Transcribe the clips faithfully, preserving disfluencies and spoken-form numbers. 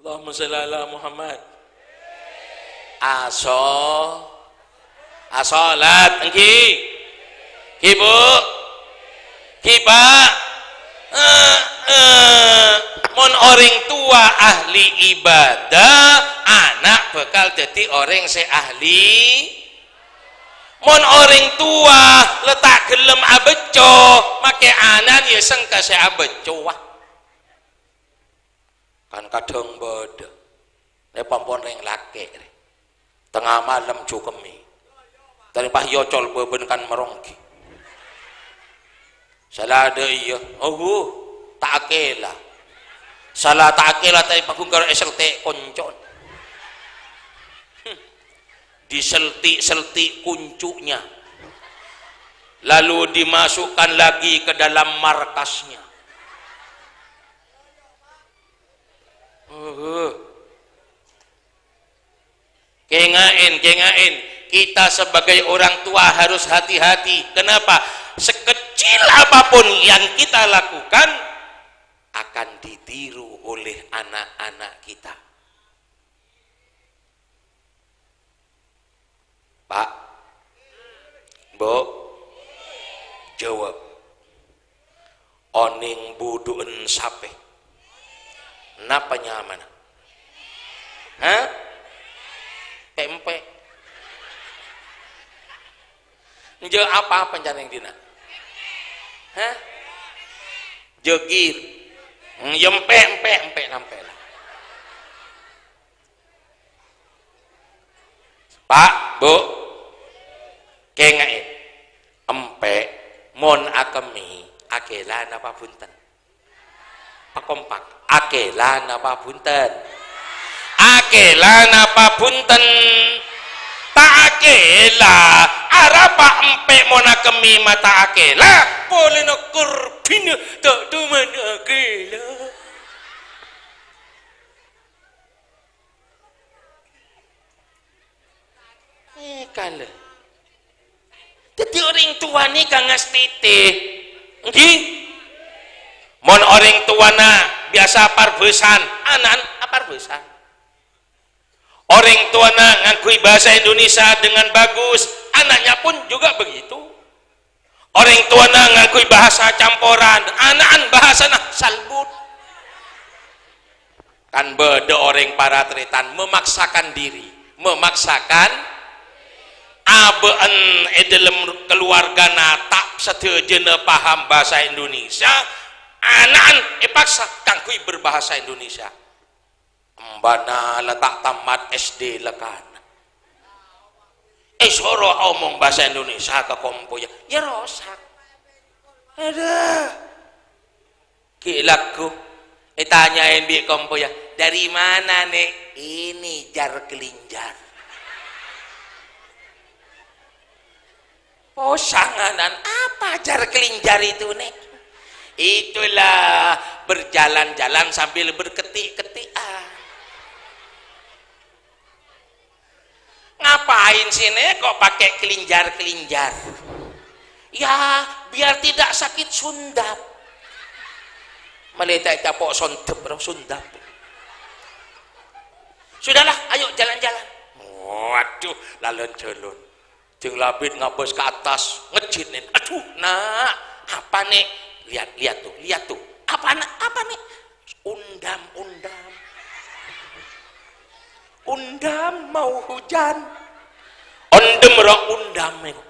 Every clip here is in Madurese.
Allahumma shalli ala Muhammad. Aso-, asolat, ènggi? Ènggi, Bu? Ènggi, Pak? Heeh. Mon orèng towa ahli ibadah, ana' bhâkal dhâddhi orèng sè ahli. Mon orèng towa la ta' ghellem abâcco, makè ana'na ya sengka sè abâccowa. Kan kadhâng bâdâ. Rè pon-pon rèng lakè', rè. Tengnga malem jhukemmè. Tarè pas èocol bâbâna kan maronggi. Sala dâ' iyâ. Oh, ta' akèla. Sala ta' akèla, tapè pagghun karo èseltè' konco'. Hmm. Diseltè'-seltè' kuncunya. Lalu dimasukkan lagi ke dalam markasnya. Heeh. Kènga'è, kènga'è. Kita sebagai orang tua harus hati-hati. Kenapa? Sekecil apapun yang kita lakukan akan ditiru oleh anak-anak kita. Pak, Bu, jâwâb. Onèng budhu'en sapè? Napa nyamana? Hah? Pèmpè'. Enjâ' apa-apa carèng dinna'? Hah? Jâgir. Hmm, ya empè', empè', empè' nampè la. Pak, Bu, kènga'è. Empè', mon akemmè, akèla napa bhunten? Pakompak, akèla napa bhunten? Akèla napa bhunten? Ta' akèla. Arapa empè' mon akemmè ma' ta' akèla? Polana korbhina ta' toman akèla. Eh, kala. Dhâddhi orèng towa nèka ngastètè. Ènggi? Mon orèng towana biyasa aparbhâsa'an, ana'na aparbhâsa'an. Orèng towana ngangghuy bahasa Indonesia dengan bagus, anaknya pun juga begitu. Orèng towana ngangghuy bahasa camporan, ana'na bahasana salbut. Kan bâdâ orèng para tarètan memaksakan diri, memaksakan abâ'na è dâlem kaluwargana ta' sadhâjâna paham bahasa Indonesia, ana'na èpaksa kaangghuy berbahasa Indonesia. Embana la ta' tamat S D la kana. Èsoro omong bahasa Indonesia ka kompoyya, ya rosak. Adâ. Ghi' lagghu ètanya'è bi' kompoyya, "Dari mana, Nèk?" "Ini jar kelinjar." Posang ana'na, "Apa jar kelinjar itu, Nèk?" "Itulah berjalan-jalan sambil berketik-ketikan." "Ngapain sih, Nèk, kok pakai kelinjar-kelinjar?" "Ya, biar tidak sakit sundap." Malè ta' ècapo' sondep, ro sundap. "Sudahlah, ayo jalan-jalan." Waduh, lalân-jhâlân. Jeng Labit ngabâs ka attas, ngejjhit, Nèk. "Aduh, Nak, apa, Nèk?" "Lihat, lihat tuh, lihat tuh." "Apa, Nak? Apa, Nèk?" "Undam, undam. Undam mau hujan." Ondem ro undam itu.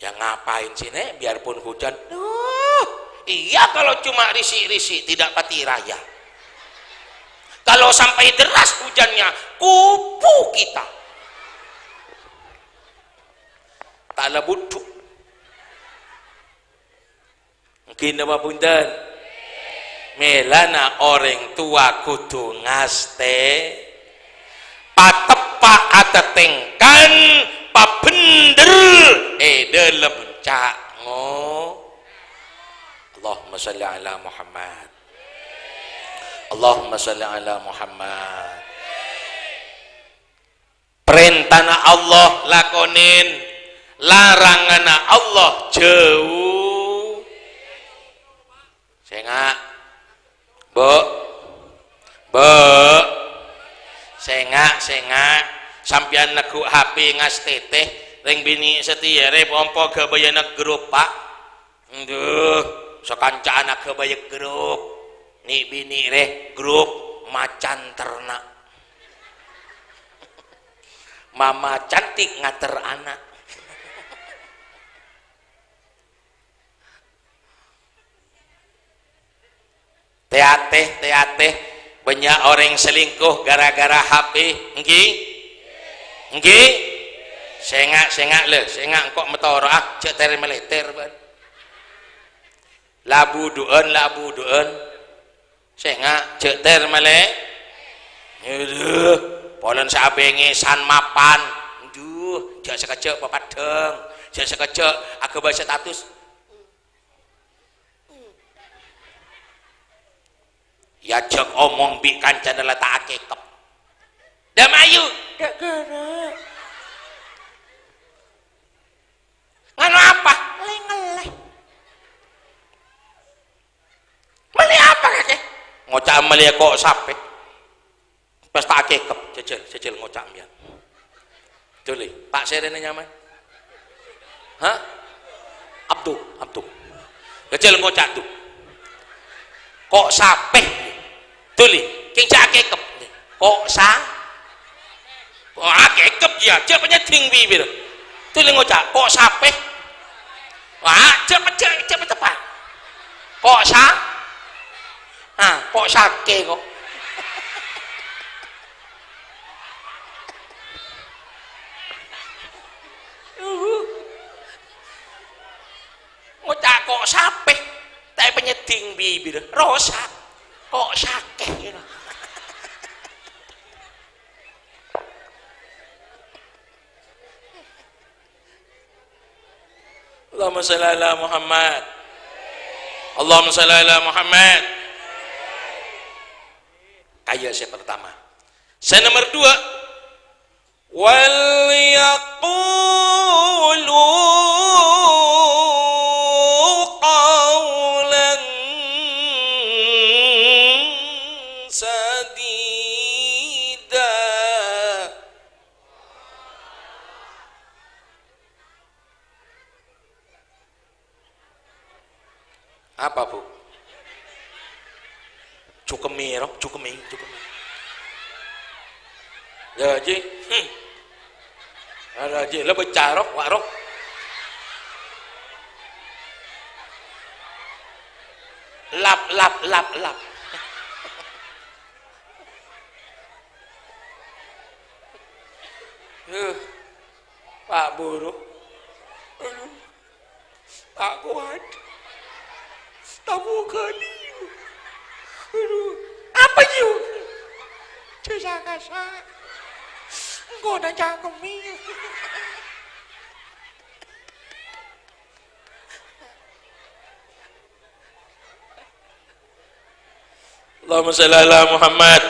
"Ya ngapain sih, Nèk, biarpun hujan?" "Duh, iya kalau cuma risik-risik tidak pati raya. Kalau sampai deras hujannya, kupu kita." Ta' la budhu. Ènggi napa bhunten? Mèlana orèng towa kodhu ngastè, pateppa' atatèngkan, pabhendher è dâlem ca-, ngo-, Allahumma shalli ala Muhammad. Allahumma shalli ala Muhammad. Parèntana Allah lakonèn, laranganna Allah jhâu. Sènga', Bu', Bu', sènga', sènga', sampèyan neggu' H P ngastètè, rèng binè' satèya rè pompa ghâbâyâna grup, Pa'. Adu, sakanca'an aghâbâyâ grup. Nè'-binè' rè grup macan ternak. Mama cantik ngater ana'. Tè-atè, tè-atè, bânnya' orèng selingkuh gara-gara H P, èngghi? Èngghi? Sènga', sènga', lè, sènga' engko' matoro'a, jhâ' ter-mèlèter, bân. La budhu'ân, la budhu'ân. Sènga', jhâ' ter-mèlè-, Adu, polana sè abângèsan mapan. Adu, jhâ' sakejjhâ' papaddhâng, jhâ' sakejjhâ' aghâbây status. Èajhâk omong bi' kancana la ta' akèkep. Damayu, dâ' ghârâ. Nganu apa? Lè-ngellè. Mellè apa, kakè? Ngoca' mellè ko' sapè. Pas ta' akèkep, jhâjhâl, jhâjhâl ngoca' sampèyan. Dhuli, Pa' sèrèna nyamana? Hah? Abdu, Abdu. Jhâjhâl ngoca' Du. Ko' sapè. Dhuli, kèng jhâ' akèkep. Ko' sa-, ko' akèkep, iyâ, jhâ' panyèddhing bibir. Dhuli ngoca', ko' sapè. Wah, jhâ' pè-, jhâ', jhâ' pèteppa'. Ko' sa-, ah, ko' sakè, ko'. Ngoca' ko' sapè, ta' èpanyèddhing bibir, rosak. Ko' sakè. Allahumma shalli ala Muhammad. Allahumma shalli ala Muhammad. Kaya sè pertama. Sè nomor dua, "Wal yaqulu qawlan sadida." Apa, Bu? Jhukemmè, ro, jhukemmè, jhukemmè. Lha, Ji. Hmm. Ada, Ji. Lha, beca, ro, wa', ro. Lap, lap, lap, lap. Eh, Pak Buru. Aduh. Ta' kowat. Tabu kali. Aduh. Apa, Ju? Desa kasa. Engko' na cangkemmi. Allahumma shalli ala Muhammad.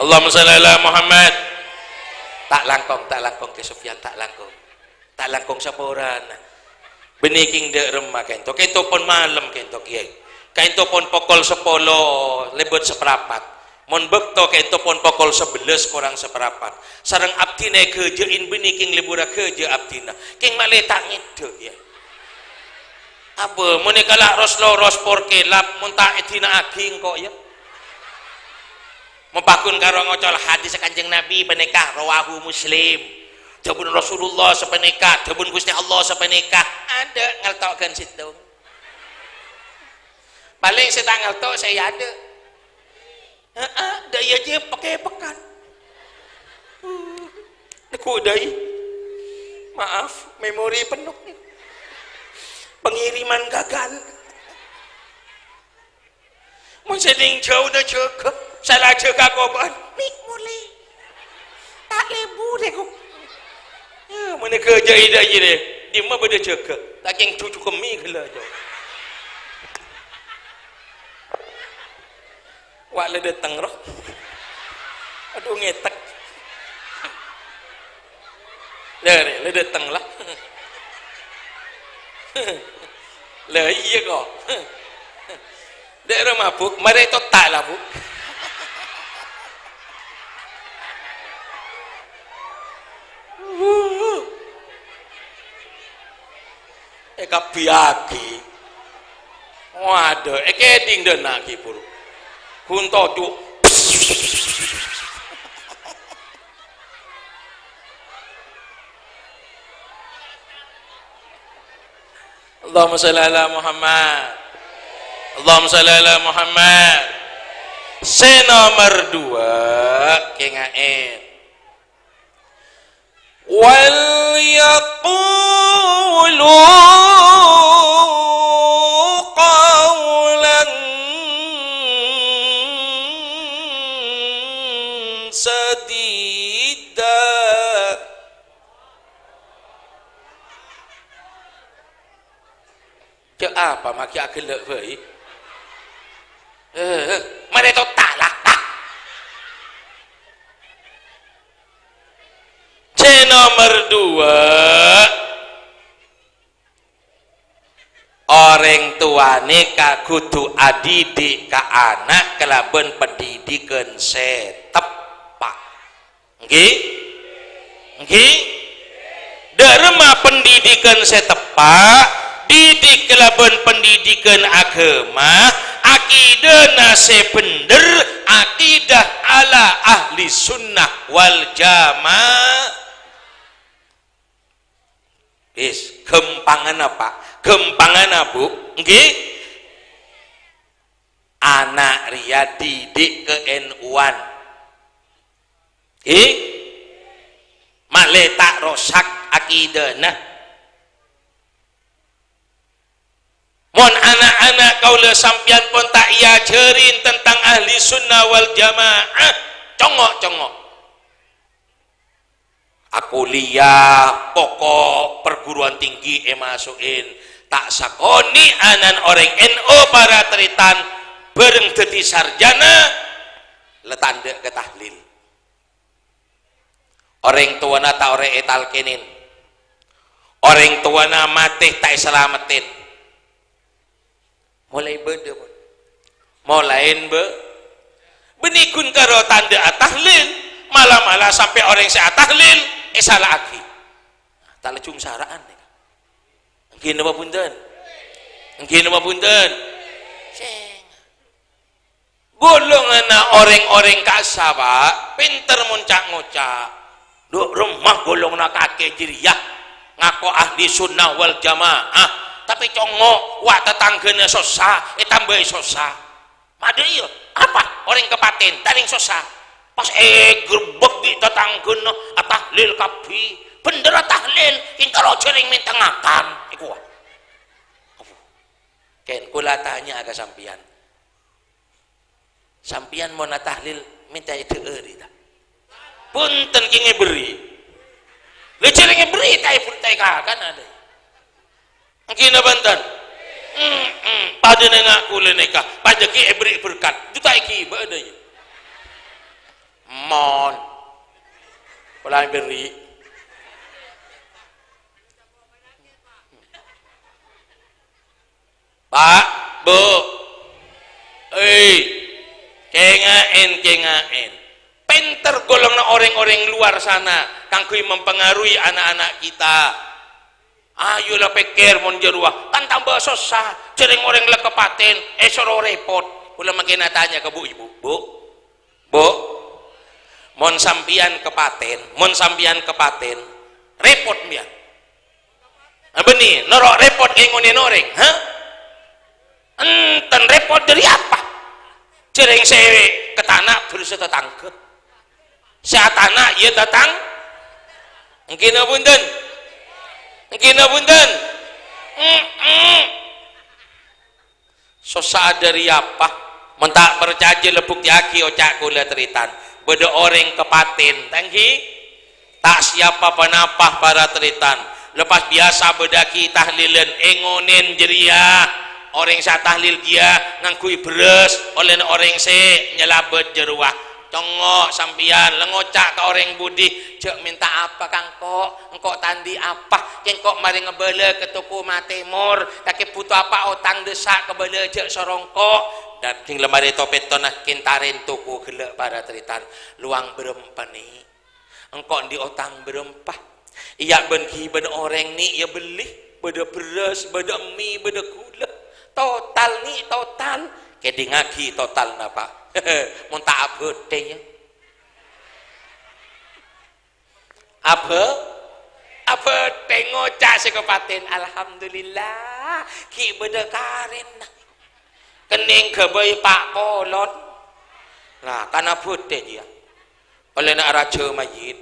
Allahumma shalli ala Muhammad. Ta' langkong, ta' langkong, Kè Sofyan, ta' langkong. Ta' langkong saporana. Bânnè kèng dâ' remma ka'ento. Ka'ento pon malem ka'ento, Kèyaè. Ka'ento pon pokol sapolo lèbât saparapat. Mon bâkto ka'ento pon pokol sabellâs korang saparapat. Sareng abdhina èghâjâ'in bânnè kèng lebura ghâjâ' abdhina. Kèng malè ta' ngèdhâ, Kèyaè. Apa, mon èkala' ros-loros por kèlap, mon ta' èdina'aghi engko', yâ? Mapakon karo ngocol hadis Kanjeng Nabi panèka, rawahu Muslim. Dhâbuna Rasulullah sapanèka, dhâbuna Ghustè Allah sapanèka. Adâ' ngalto' ghân sèttong. Palèng sè ta' ngalto' sè èadâ'. Heeh, dâ' iyâ jiyâ pèk-èpèkan. Neggu' dâi. Maaf, memori penuh. Pengiriman gagal. Mon sè neng jhâuna jâgâ, sala jâgâ kobâ'ân, mè' molè. Ta' lebur, ko. Yâ, mon èghâjâ'i dâ' iyâ, dimma bâdâ jâgâ. Ta' kèng cucu kemmè ghellâ', jâ. Wa' la dâteng, ro. Adhu, ngètèk. La, rè, la dâteng, la. La, iyâ, ko. Dâ'râ mabuk, marè totta' la, Bu'. Èkabbhiyâghi. Waduh, èkèdhing dâ' enna' ghibur. Ghun toju'. Allahumma shalli ala Muhammad. Allahumma shalli ala Muhammad. Sè nomer dua, kènga'è. Wal yaqulu qawlan sadida. Jhâ' apa, maghi aghellâ' bhâi? Eh, marè totta' la, la. Sè nomer dua, orèng towa nèka kodhu adidik ka ana' kalabân pendidikan sè teppa'. Ènggi? Ènggi? Dâ'remma pendidikan sè teppa', didik kalabân pendidikan aghâma, akidana sè bhendher, akidah ala ahli sunnah wal jamaah. Wis, ghâmpanganna, Pak. Ghâmpanganna, Bu. Ènggi? Ana' rèya didik ka N U-an. Ènggi? Malè ta' rosak akidana. Mon ana'-ana' kaulâ sampèyan pon ta' èajhâri tentang ahli sunnah wal jamaah, congngo'-congngo'. Akuliyah, pokok perguruan tinggi èmaso'è, ta' sakonè' ana'na orèng N U para tarètan bhâreng dhâddhi sarjana, la tandhâ ka tahlil. Orèng towana ta' orèng ètalkènè. Orèng towana matè ta' èsalamettè. Molaè bâdâ, pon. Molaè bâ-, bânnè ghun karo tandhâ atahlil, mala-mala sampè' orèng sè atahlil èsala'aghi. Ta' lajung sara'an, nèka. Ènggi napa bhunten? Ènggi napa bhunten? Sènga'. Golonganna orèng-orèng ka'assa, Pak, pènter mon ca'-ngoca'. Dâ' remma golonganna kakè jârèya ngako ahli sunnah wal jamaah, tapè congngo', wa' tatangghâna sossa, ètambâi sossa. Madâ iyâ, apa orèng kapatèn, ta' rèng sossa. Pas ègrebbhek bi' tatangghâna, atahlil kabbhi. Bhendher atahlil, kèng karo jârèng mènta ngakan, èkowa. Kèng kaulâ atanya'a ka sampèyan. Sampèyan mon atahlil mènta èdhâ'ârè, ta? Bhunten, kèng èberri'. Lha, jârèng èberri' ta' èbur-, ta' èkakan, adâ. Ènggi napa bhunten? Mm-mm. Padâna nga' kaulâ nèka, padâ ghi' èberri' berkat. Juta èghibâ adâ, yâ. Mon. Pola èberri'. Pak, Bu. Hei, kènga'è, kènga'è. Pènter golonganna orèng-orèng luar sana kaangghuy mempengaruhi anak-anak kita. Ayo la pèkkèr mon jârowa, kan tambâ sossa, jârèng orèng la kapatèn, èsoro rèpot. Kaulâ mangkèn atanya ka bu-ibu, Bu. Bu, mon sampèyan kapatèn, mon sampèyan kapatèn, rèpot sampèyan. Bânnè, noro' rèpot ngèngonè orèng, ha? Enten rèpot dâri apa? Jârèng sè katana' bârâssa tatangghâ. Sè atana' iyâ tatang-, ènggi napa bhunten? Ènggi napa bhunten? Mm-mm. Sossa dâri apa? Mon ta' parcajâ, la buktèyaghi oca' kaulâ tarètan. Bâdâ orèng kapatèn, ta' ènggi? Ta' siapa panapa para tarètan. Lepas biyasa bâdâ ghi' tahlilan, èngonè jârèya. Orèng sè atahlil jiyâ ngangghuy bherrâs ollèna orèng sè nyalabât jârowa. Congngo' sampèyan, la ngoca' ka orèng budi, "Jhâ' mènta apa ka engko'? Engko' ta' andi' apa. Kèng engko' marè ngabâlâ ka toko Matemor. Kakè bhuto apa otang dâssa' kabâlâ jhâ' soro engko'." Dâging lemari topèttona kèntarèn toko ghellâ' para tarètan. Lowang bârâmpa, Ni'? Engko' andi' otang bârâmpa? Iyâ, bân ghi' bân orèng, Ni', iyâ bellè. Bâdâ bherrâs, bâdâ mi, bâdâ ghulâ. Total, Ni', total. Kèdingngaghi totalna, Pa'. Mon ta' abhâthèng, iyâ. Abhâ-, abhâthèng, ngoca' sè kapatèn, "Alhamdulillah, ghi' bâdâ karènna." Kennèng ghâbây pa' kolon. Nah, kan abhâthèng, iyâ. Ollèna rajâ mayyit.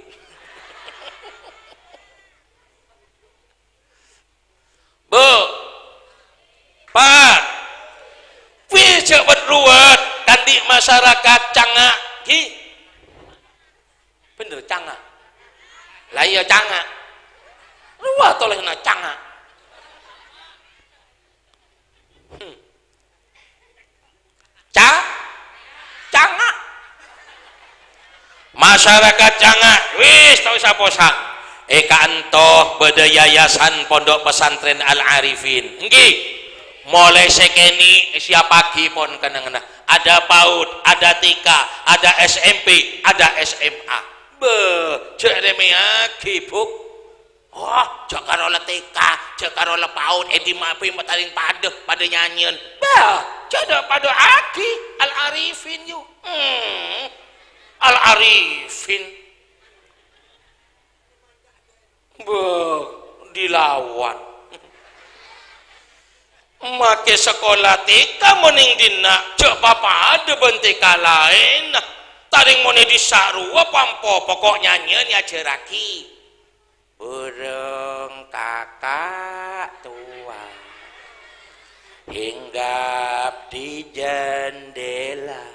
Bu, Pa', wis jhâ' wet-ruwet, andi' masyarakat canga', ghi. Bhender, canga'. La iyâ, canga'. Ruwet ollèna canga'. Hmm. Ca-, canga'. Masyarakat canga', wis, ta' osa posang. È ka'anto bâdâ Yayasan Pondok Pesantren Al Arifin. Èngghi. Molaè sè kènè' èsiyappaghi pon kennengnganna. Ada PAUD, ada TK, ada SMP, ada SMA. Bâh, jhâ' remèyaghi, Bu. Oh, jhâ' karo la TK, jhâ' karo la PAUD, è dimma bhâi matarèng padâ, padâ nyanyèn. Bâh, jhâ' dâ-padâ'aghi Al Arifin, yu. Hmm. Al Arifin. Bâh, dilawan. Makè sakola TK mon nèng dinna', jhâ' papadâ bân TK laènna. Tarèng mon è dissa' rowa pampo, poko' nyanyèn èajhârraghi. Burung kakak tua hinggap di jendela.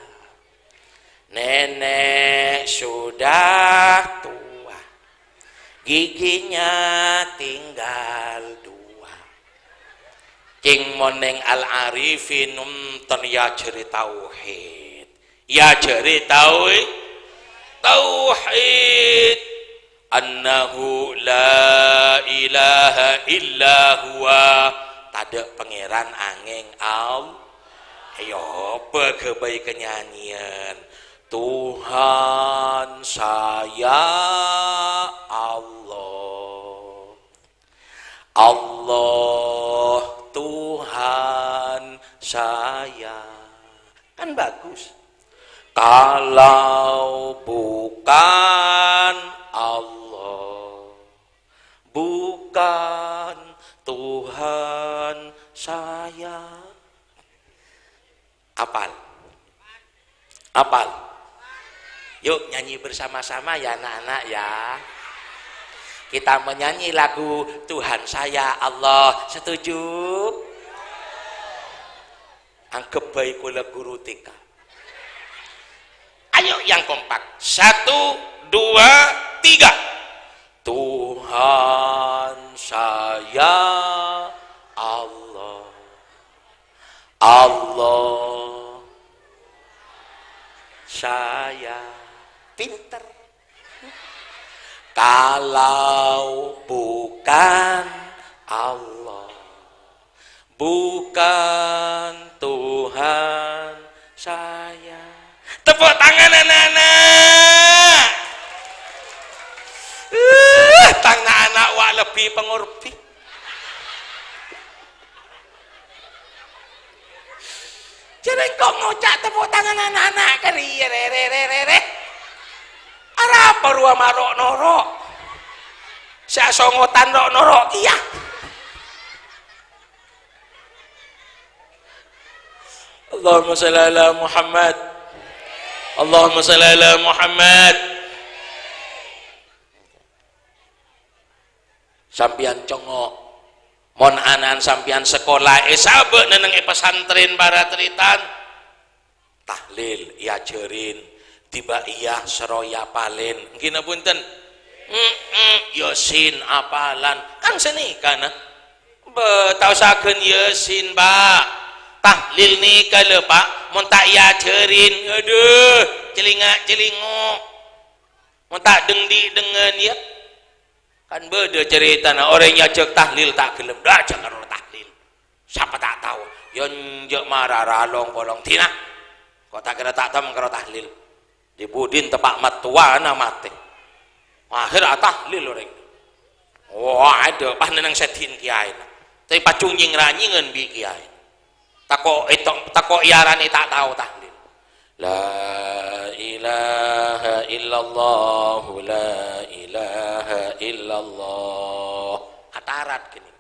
Nenek sudah tua, giginya tinggal dua. Cèng mon nèng Al Arifin, nonton èajhâri tauhid. Èajhâri tauhi-, tauhid. Annahu la ilaha illa huwa. Tadâ' pangèran angèng Allah. Ayo, bâghâbây kanyanyèyan. Tuhan saya Allah. Allah Tuhan saya. Kan bagus. Kalau bukan Allah, bukan Tuhan saya. Apal? Apal? Yuk, nyanyi bersama-sama ya, anak-anak, ya. Kita menyanyi lagu Tuhan Saya Allah. Setuju? Anggep bhâi kaulâ guru TK. Ayo, yang kompak. Satu, dua, tiga. Tuhan saya Allah. Allah saya. Pinter. Kalau bukan Allah, bukan Tuhan saya. Tepuk tangan, anak-anak. Uh, tang na'-ana' wa' lebbi pangorbi. Jârèya engko' ngoca' tepuk tangan anak-anak ka'dinto, rè, rè, rè, rè, rè. Arapa rowa ma' ro'-noro'? Sè asongotan ro'-noro' kèya. Allahumma shalli ala Muhammad. Allahumma shalli ala Muhammad. Sampèyan congngo', mon ana'na sampèyan sakola è sabâ' nèng è pesantren para tarètan, tahlil èajhârin, dibâ iyâ soro èapalin. Èngghi napa bhunten? Mm-mm, Yasin apalan. Kan sanèkana. Bâ, ta' osa ghân Yasin, Pa'. Tahlil nèka lho, Pa', mon ta' èajhârin, adhu, cèlinga'-cèlingo'. Mon ta' dengdi' dengan, ya. Kan bâdâ carètana, orèng nyajhâk tahlil ta' ghellem. Dah, jhâ' karo tahlil. Sapa ta' tao? Yâ enjâ' mara ralong-polong, "Dina, ko' ta' kèra ta' tem karo tahlil. Di-budina teppa' mattowana matè." Akhèr atahlil orèng. Wah, adâ', pas neng sèdhina kèyaèna. Tapè paju nyèng-ranyèngan bi' kèyaèna. Tako' èto-, tako' èarani ta' tao tahlil. "La ilaha illallah, la ilaha illallah." Atarat gini.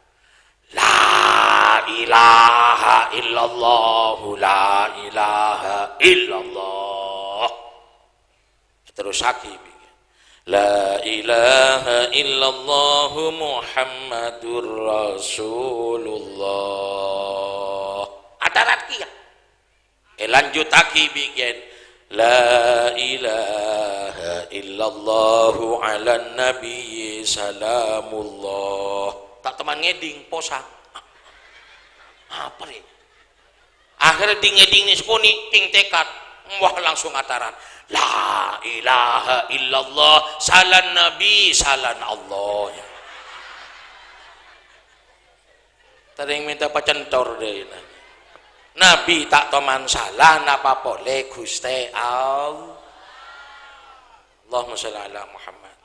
"La ilaha illallah, la ilaha illallah." Terrossaghi, bi'. "La ilaha illallah Muhammadur Rasulullah." Atarat kèya. Èlanjuttaghi bi' kèyaè, "La ilaha illallah ala nabiyyi salamullah." Ta' toman ngèdhing, posang. Apa rè? Akhèrra ding-ngèdhing nè sakonè', pèng tekad. Wah, langsung ataran. "La ilaha illallah, salan Nabi, salan Allah." Terrèng mènta pacentor dâina. Nabi ta' toman sala, napa polè Ghustè Allah. Allahumma shalli ala Muhammad.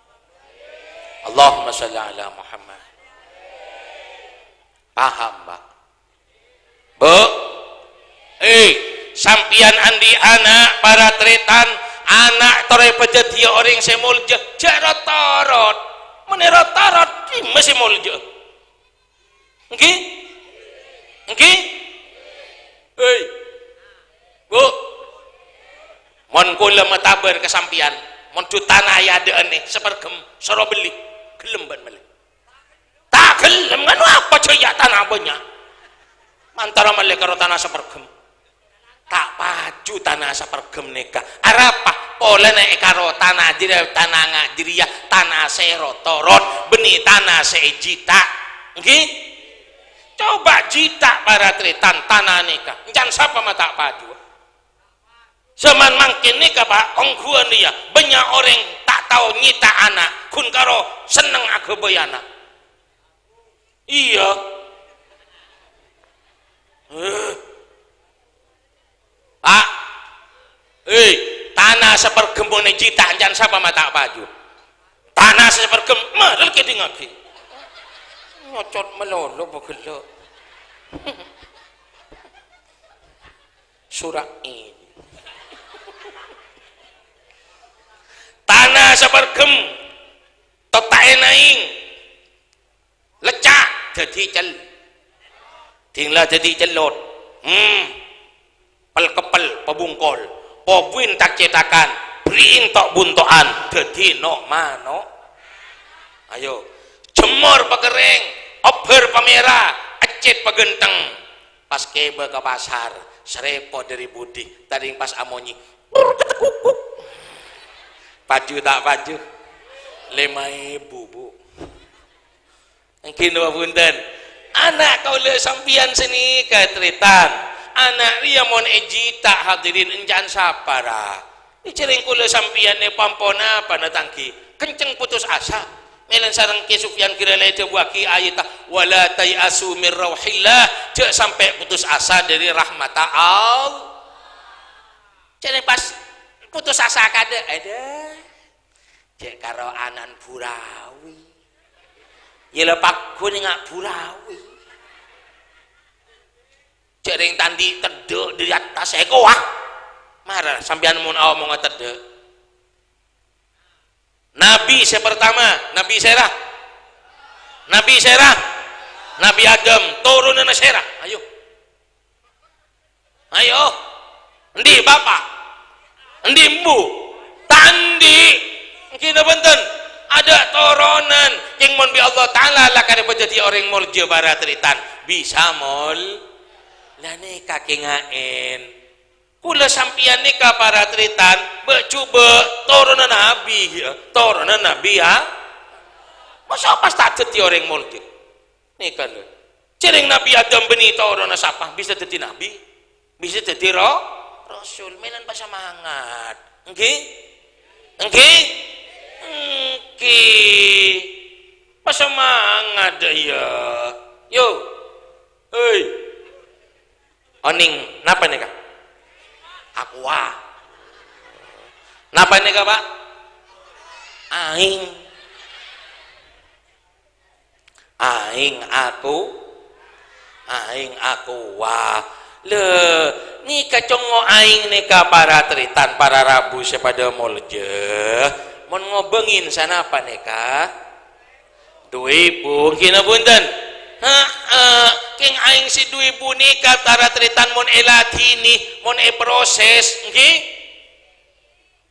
Allahumma shalli ala Muhammad. Paham, Pak? Bu? Eh, sampèyan andi' ana', para tarètan, ana' torè padhâddhiyâ orèng sè molja, jhâ' rot-torot. Mon èrot-torot, dimma sè molja? Èngghi? Èngghi? Hei. Bu? Mon kaulâ matabâr ka sampèyan, mon dhu tana è adâ'ân nè, saperghem, soro bellè, ghellem bâ'na mellè? Ta' ghellem, nganu apa jhâ' iyâ tana bânnya'? Mantara mellè karo tana saperghem. Ta' paju tana saperghem nèka. Arapa? Polana è karo tana jârèya, tana nga' jârèya, tana sè rot-torot, bânnè tana sè èjhita'. Èngghi? Coba jhita' para tarètan tana nèka. Èncan sapa ma' ta' paju? Zaman mangkèn nèka, Pak, ongghuwân rèya bânnya' orèng ta' tao nyèta' ana', ghun karo senneng aghâbây ana'. Iyâ. Eh. Pak. Eh, tana saperghem mon èjhita' èncan sapa ma' ta' paju? Tana saperghem, marè kèdingngaghi. Ngocot malolo paghello'. Sura' ini. Tana saperghem, totta'è naèng. Lecca' dhâddhi cel-, dingla dhâddhi cellot. Hmm. Pel-keppel, pabungkol. Pobuwin tak-cetakan, bherri'in to'-bunto'an, dhâddhi no'-mano'. Ayo. Jemmor pakerrèng, obbhâr pamèra, eccèt paghântheng. Pas kèbâ ka pasar, srèpo dâri budi, tadhing pas amonyè. Paju ta' paju? Lèma èbu, Bu. Èngghi napa bhunten? Ana' kaulâ sampèyan sè nèka, tarètan. Ana' rèya mon èjhita', hadirin, èncan sapa, ra? Èjhârèng kaulâ sampèyan nè pon-ponapa, na, tangghi. Kenceng putus asa. Mèlana sareng Kè Sufyan Ghiralaè èdhâbuwâghi ayatta, "Wa la tay'asu mir rauhillah." Jhâ' sampè' putus asa dâri rahmatta Allah. Jhârèng pas putus asa kadâ', adâ. Jhâ' karo ana'na burawi. Yâ la pagghun nga' burawi. Jhârèng ta' andi' teddhâ' dâri attas èkowa. Mara sampèyan mon aomonga teddhâ'. Nabi sè pertama, Nabi sèra? Nabi sèra? Nabi Adam, toronanna sèra? Ayo. Ayo. Endi' bapa'? Endi' embu'? Ta' andi'. Èngghi napa bhunten? Adâ' toronan. Kèng mon bi' Allah Ta'ala lakar èpadhâddhiyâ orèng molja para tarètan. Bisa mol-, la nèka kènga'èn. Kaulâ sampèyan nèka para tarètan, bâ'-jhubâ' toronanna Nabi, yâ. Toronanna Nabi, yâ. Masa' pas ta' dhâddhi orèng molja? Nèka lho. Jhârèng Nabi Adam bânnè toronanna sapa? Bisa dhâddhi nabi. Bisa dhâddhi ro-, rasul. Mèlana pasamangat. Èngghi? Èngghi? Èngghi. Pasamangat, yâ. Yo. Hei. Onèng, napa nèka? Aqua. Napa nèka, Pak? Aèng. Aèng aku, aèng aqua. Lè, nèka congngo' aèng nèka para tarètan, para rabu sè padâ molja. Mon ngobângè sanapa nèka? Du èbu, èngghi napa bhunten? Heeh, kèng aèng sè du èbu nèka para tarètan mon èladhinè, mon èproses, èngghi?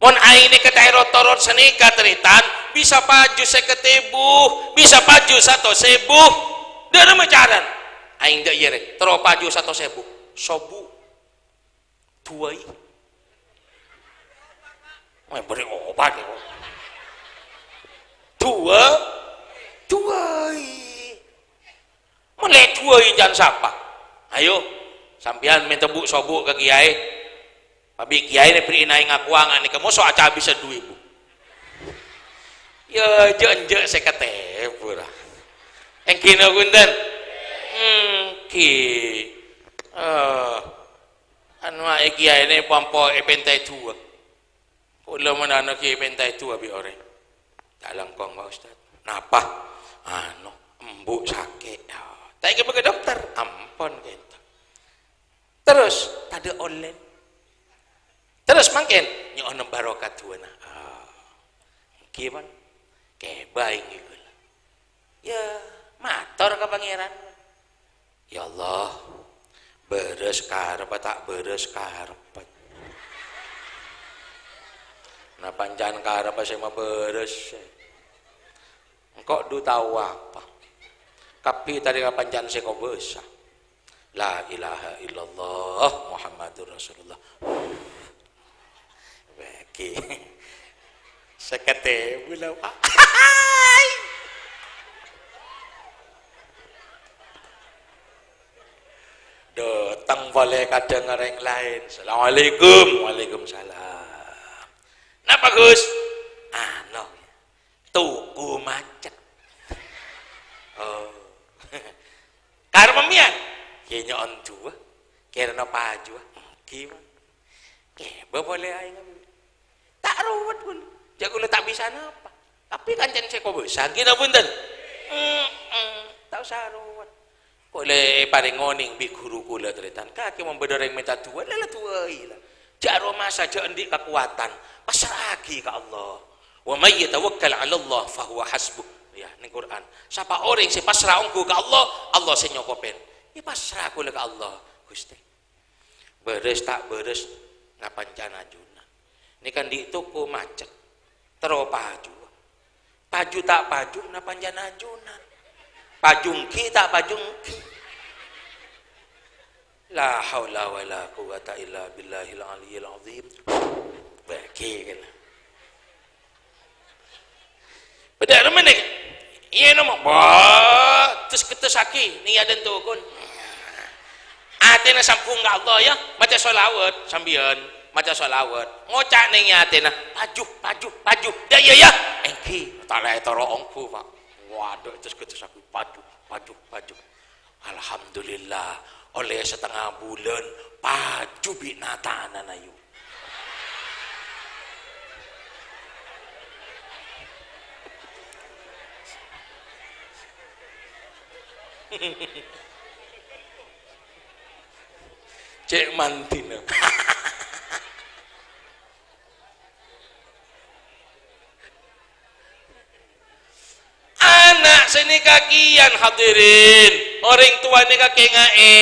Mon aèng nèka ta' èro-toro' sanèka, tarètan, bisa paju sèket èbu, bisa paju satos èbu. Dâ'remma carana? Aèng dâ' iyâ rè, terro paju satos èbu. Sobu. Duwâi. Wah, bâri' obat, ya. Duwâ-, duwâi. Mon lè' duwâi can sapa? Ayo, sampèyan mènta bu'-sobu' ka kiyaè. Abi' kiyaè nè bherri'i aèng aqua nganèka moso acabisa du èbu. Ya, jhâ'-enjhâ' sèket èbu ra. Èngghi napa bhunten? Èngghi. Eh, anu aè kiyaè nè pampo èpèntaè duwâ. Kaulâ mon anu ghi' pèntaè duwâ bi' orèng. Ta' langkong, Pak Ustaz. Napa? Anu, embu' sakè'. Ya, ta' èkèbâ ka dokter. Ampon kènto. Terros, tadâ' ollèna. Terros mangkèn, nyo'ona barokah duwâna. Ah. Èngghi, pon. Kèbâ èngghi kaulâ. Ya, mator ka Pangèran. "Ya Allah, bârâs karebbhâ ta' bârâs karebbhâ. Na panca'an karebbhâ sè mabârâs. Engko' du tao apa? Kabbhi tarèka panca'an sè kobâsa. La ilaha illallah Muhammadur Rasulullah." Bâgi. Sèket èbu la, Pak. Dâteng polè kadhâng orèng laèn. "Assalamualaikum." "Waalaikumsalam." "Napa, Gus?" "Anu, toko macet." "Oh." "Karep mèyan?" "Yâ, nyo'on duwâ. Kèrana pajuwâ." "Èngghi, Pak." Kèbâ polè aèng. Ta' ruwet, Bun. Jhâ' kaulâ ta' bisa napa. Tapè kancana sè kobâsa, èngghi napa bhunten? Mm-mm. Ta' osa ruwet. Polè èparèng onèng bi' ghuru kaulâ, tarètan. Kakè mon bâdâ orèng mènta duwâ, la, la duwâi, la. Jhâ' aromasa, jhâ' andi' kakowadhân. Pasra'aghi ka Allah. "Wa may yatawakkal 'alallah fa huwa hasbuh." Ya, neng Qur'an. Sapa orèng sè pasra ongghu ka Allah, Allah sè nyokobhi. Yâ pasra kaulâ ka Allah, Ghustè. Bârâs ta' bârâs, na panca'an ajunan. Nèka andi' toko macet. Terro pajuwâ. Paju ta' paju, na panca'an ajunan. Paju èngghi ta' paju èngghi. La haula wala quwwata illa billahil aliyyil azim. Bâgi kèna. Bâdâ remma nèka. Iyâ, nomo. Wah, tes-ketessaghi niyadhân tokon. Atèna sambhung ka Allah, ya. Maca shalawat, sampèyan. Maca shalawat. Ngoca' neng atèna, "Paju, paju, paju." Ya, ya, ya. Èngghi. Ta' la ètoro ongghu, Pak. Waduh, tes-ketessaghi. Paju, paju, paju. Alhamdulillah, ollè satengnga bulân, paju bi' nata'anna, yu. Cè' mandina. Ana' sè nèka kèyan, hadirin. Orèng towa nèka kènga'è.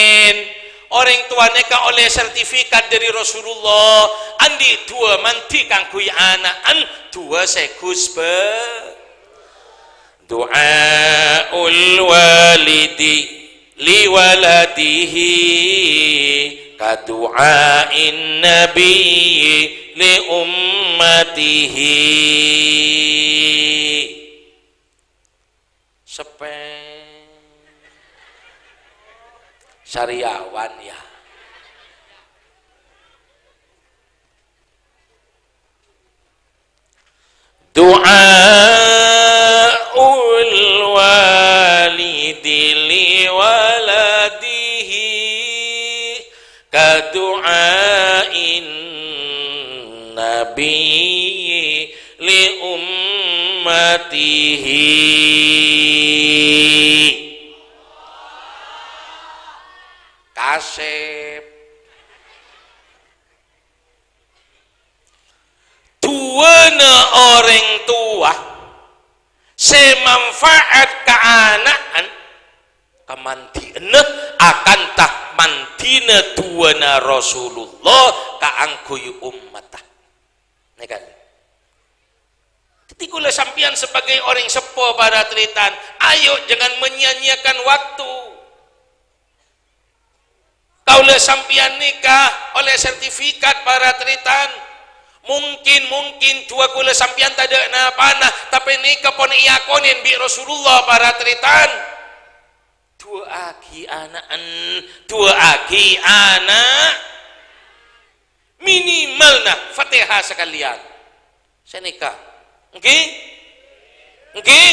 Orèng towa nèka ollè sertifikat dâri Rasulullah. Andi' duwâ mandi kaangghuy ana'na, duwâ sè ghusbâ. Du'aul walidi liwaladihi kadu'ain nabiyyi li ummatihi. Sepè. Sariawan, ya. Du'aul walidi li waladihi Nabi li ummatihi. Kasep. Duwâna orèng towa sè manfaat ka ana'na, kamandiyanna akantha mandina duwâna Rasulullah kaangghuy ummatta. Nèka. Dhâddhi kaulâ sampèyan sebagai orèng seppo, para tarètan, ayo jangan menyia-nyiakan waktu. Kaulâ sampèyan nèka ollè sertifikat, para tarètan. Mungkin, mungkin duwâ kaulâ sampèyan tadâ' napana, tapè nèka pon èakonè bi' Rasulullah, para tarètan. Duwâ'aghi ana'en, duwâ'aghi ana'. Minimal, nah, Fatihah sakalèyan. Sanèka. Èngghi? Èngghi?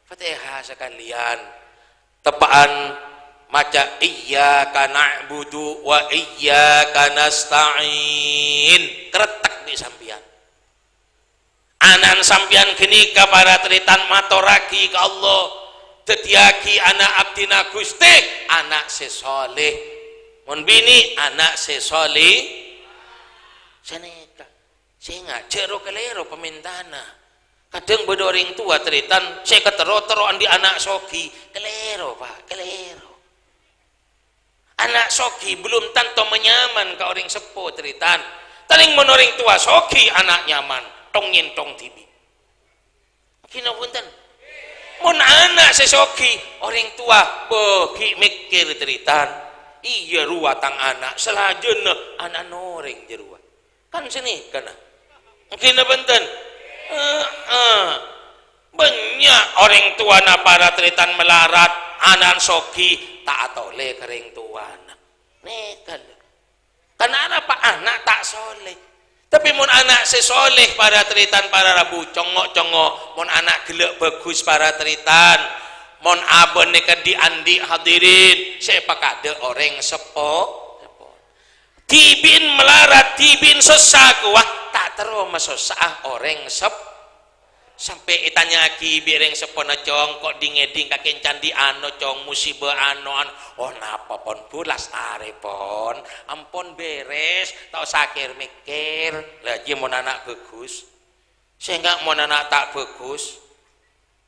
Fatihah sakalèyan. Teppa'an maca, "Iyyaka na'budu wa iyyaka nasta'in." Karettek bi' sampèyan. Ana'na sampèyan ghânèka, para tarètan, matorraghi ka Allah. Dhâddhiyâghi ana' abdhina Ghustè, ana' sè sholèh. Mon binè', ana' sè sholèh. Sanèka. Sènga' jhâ' ro-kalèro pamèntana. Kadhâng bâdâ orèng towa, tarètan, sè katerro-terro andi' ana' soghi. Kalèro, Pa', kalèro. Ana' soghi belum tanto manyaman ka orèng seppo, tarètan. Tarèng mon orèng towa soghi, ana' nyaman, tong-nyèntong dhibi'. Ghi napa bhunten? Mon ana' sè soghi, orèng towa, bâ, ghi' mèkkèr, tarètan. Iyâ rowa tang ana', salajânna ana'na orèng jârowa. Kan sanèka, nah. Èngghi napa bhunten? Heeh. Bânnya' orèng towana para tarètan malarat, ana'na soghi, ta' atolè ka rèng towana. Nèka, lho. Karna arapa? Ana' ta' sholèh. Tapè mon ana' sè sholèh, para tarètan, para rabu, congngo'-congngo', mon ana' ghellâ' bhâghus, para tarètan, mon abâ' nèka dhi'-andhi', hadirin, sè èpakadâ' orèng seppo, seppo. Dhibi'en malarat, dhibi'en sossa kowa, ta' terro masossa'a orèng sep-, sampè' ètanya'aghi bi' rèng seppona, "Cong, ko' dhing-ngèdhing kakè candhi ano, Cong, musibâ ano, ano." "Oh, napa pon, Bu, lastarè pon. Ampon bherres, ta' osa kèr-mèkkèr." Lah, iyâ mon ana' bhâghus. Sènga' mon ana' ta' bhâghus,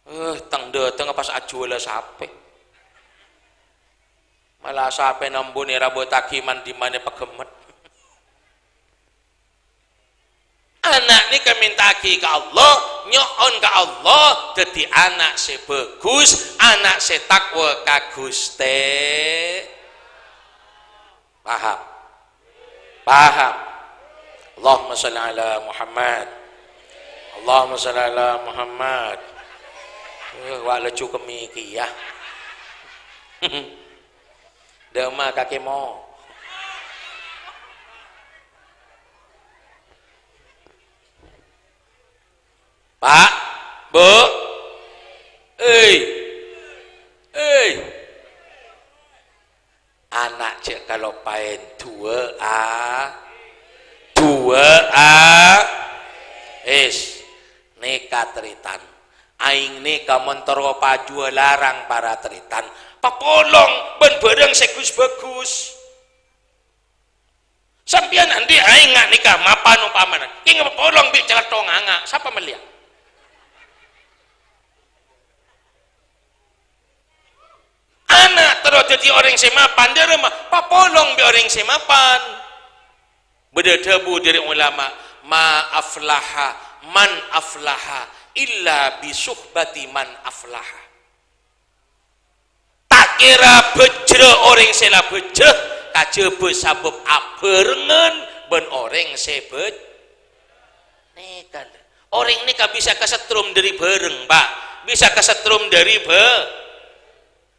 eh, tang-dâteng pas ajhuwâlâ sapè. Mala sapèna embu' nè rabutaghi man-dimman è paghemmet. Ana' nèka mènta'aghi ka Allah, nyo'on ka Allah, dhâddhi ana' sè bhâghus, ana' sè takwa ka Ghustè. Paham? Paham? Allahumma shalli ala Muhammad. Allahumma shalli ala Muhammad. Eh, wa' laju kemmi kèya. Dâ' emma kakè mo. Pa', Bu', ei, ei. Ana' jhâ' kaloppaèn duwâ'â, duwâ'â. Is, nèka tarètan. Aèng nèka mon terro pajhuwâ larang para tarètan, papolong bân bhârâng sè ghus-bhâghus. Sampèyan andi' aèng nga' nèka mapan ompamana, kèng papolong bi' calatthong anga', sapa mellèya? Ana' terro dhâddhi orèng sè mapan, dhâremma papolong bi' orèng sè mapan. Bâdâ dhâbu dhâri ulama, "Ma aflaha man aflaha illa bi suhbati man aflaha." Ta' kèra bhâjhrâ orèng sè la bhâjâ kajhâbhâ sabâb abhârengngan bân orèng sè bhâj-, nèka, lho. Orèng nèka bisa kasetrum dhâri bhâreng, Pa'. Bisa kasetrum dhâri bhâ-,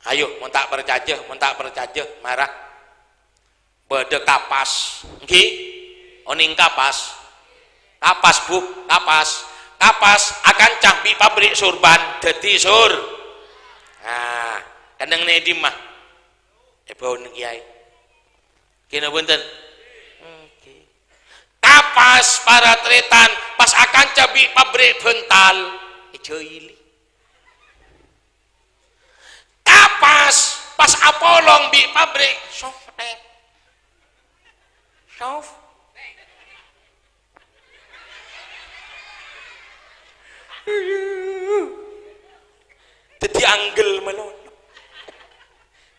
ayo, mon ta' parcajâ, mon ta' parcajâ, mara. Bâdâ kapas, èngghi? Onèng kapas? Kapas, Bu, kapas. Kapas akanca bi' pabrik sorban dhâddhi sor-, nah, kennengnga è dimma? È bâuna kèyaè. Kèna bhunten? Èngghi. Kapas Pas para tarètan, pas akanca bi' pabrik bhântal, èjâili. Kapas, pas apolong bi' pabrik, soft tape. Soft. Dhâddhi anggel malolo.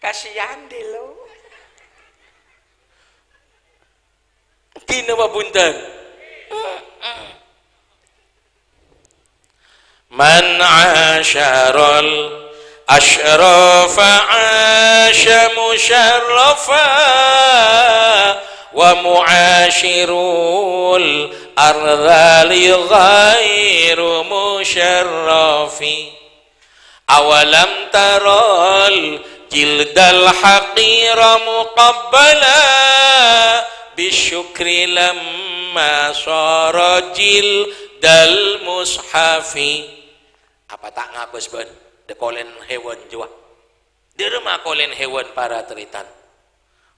Kasihan, Delo. Ghi napa bhunten? Man asyaral asyrafa asya musyarrafa, wa mu'asyirul ardhali ghairu musyarrafi. Awalam taral jildal haqira muqabbala bisyukri lamma sara jildal mushafi. Apa ta' ngabâs bâ'na? Dâ' kolèn hèwan jâwâ. Dârâmma kolèn hèwan para tarètan?